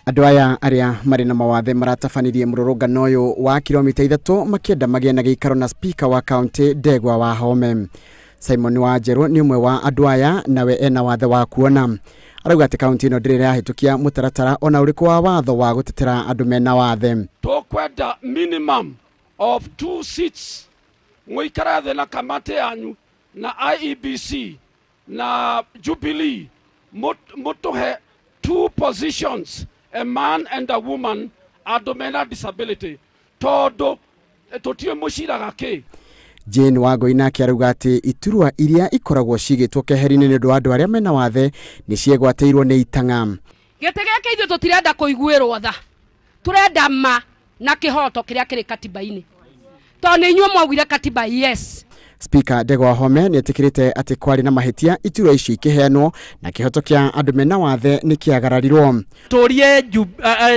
Andũ aya arĩa marĩ na mawathe maratabanirie mũrũrũngano ũyũ wa kilomita 3 makĩenda magĩe na gĩikaro na speaker wa kaunti Ndegwa Wahome. Simon Wanjerũ nĩ ũmwe wa andũ aya nawe ena wathe wa kuona. Arauga atĩ kaunti ĩno ndĩrĩ ĩrahĩtũkia mũtaratara ona ũrĩkũ wa watho wa gũtetera andũ mena wathe. Tũkwenda minimum of 2 seats mũikare thĩ na kamati yanyu na IEBC na Jubilee mũtũhe 2 positions, a man and a woman, andũ mena disability, tondũ tũtiũĩ mũciraga kĩ. Jane Wangũi nake arauga atĩ iturwa iria ikoragwo cigĩtwo keheri-inĩ nĩ ũndũ wa andũ arĩa mena wathe nĩ ciegwatĩirwo nĩ itang'a. Gĩtĩ gĩkĩ ithuĩ tũtirenda kũiguĩrwo tha, tũrenda ma na kĩhoto kĩrĩa kĩrĩ katiba-inĩ, tondũ nĩ inyuĩ mwaugire katiba yes. Speaker Ndegwa Wahome nĩ etĩkĩrĩte atĩ kwarĩ na mahĩtia iturwa ici ikĩheanwo na kĩhoto kĩa andũ mena wathe nĩ kĩagararirwo. Tũrie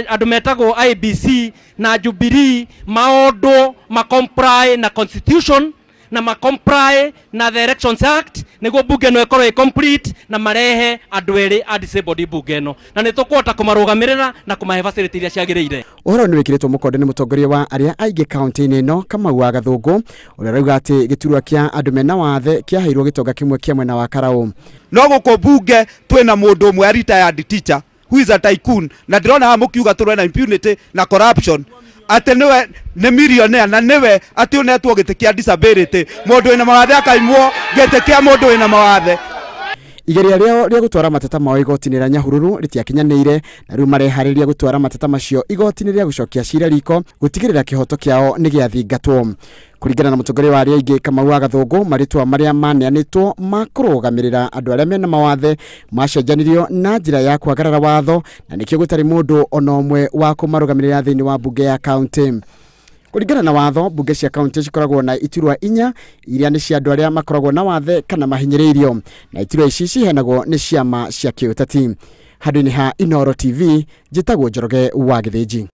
andũ metagwo IEBC na Jubilee maũndũ ma comply na constitution na ma comply na the Elections Act nĩguo bunge ĩno ĩkorwo ĩ complete na marehe andũ erĩ a disabled bunge ĩno, na nĩ tũkũhota kũmarũgamĩrĩra na kũmahe facility iria ciagĩrĩire. Ũhoro nĩ wĩkĩrĩtwo mũkonde nĩ mũtongoria wa arĩa aingĩ kaunti-inĩ ĩno Kamau wa Gathũngũ, ũrĩa ũrauga atĩ gĩturwa kĩa andũ mena wathe kĩaheirwo gĩtonga kĩmwe kĩa mwena wa Karaũ. No gũkũ bunge twĩna mũndũ ũmwe retired teacher who is a tycoon, na ndĩrona haha mũkiuga tũrwe na impunity na corruption, atĩ nĩwe nĩ millionaire na nĩwe atĩ ũnetwo gĩtĩ kĩa disability, mũndũ wĩna mawathe akaimwo gĩtĩ kĩa mũndũ wĩna mawathe. Igeria rĩao rĩa gũtwara mateta mao igoti-inĩ rĩa Nyahururu rĩtiakinyanĩire, na rĩu mareharĩria gũtwara mateta macio igoti-inĩ rĩa gũcokia cira riko gũtigĩrĩra kĩhoto kĩao nĩ gĩathingatwo. Kũringana na mũtongoria wa arĩa aingĩ Kamau wa Gathũngũ, marĩtwa marĩa maneanĩtwo ma kũrũgamĩrĩra andũ arĩa mena mawathe macenjanirio na njĩra ya kwagarara watho, na nĩkĩo gũtarĩ mũndũ ona ũmwe wa kũmarũgamĩrĩra thĩinĩ wa mbunge ya kaunti. Kũringana na watho, mbunge cia kaunti cikoragwo na iturwa 4 iria nĩ cia andũ arĩa makoragwo na wathe kana mahinyĩrĩirio, na iturwa ici ciheanagwo nĩ ciama cia kĩũteti. Handũ-inĩ ha Inooro TV, njĩtagwo Njoroge wa Gĩthĩnji.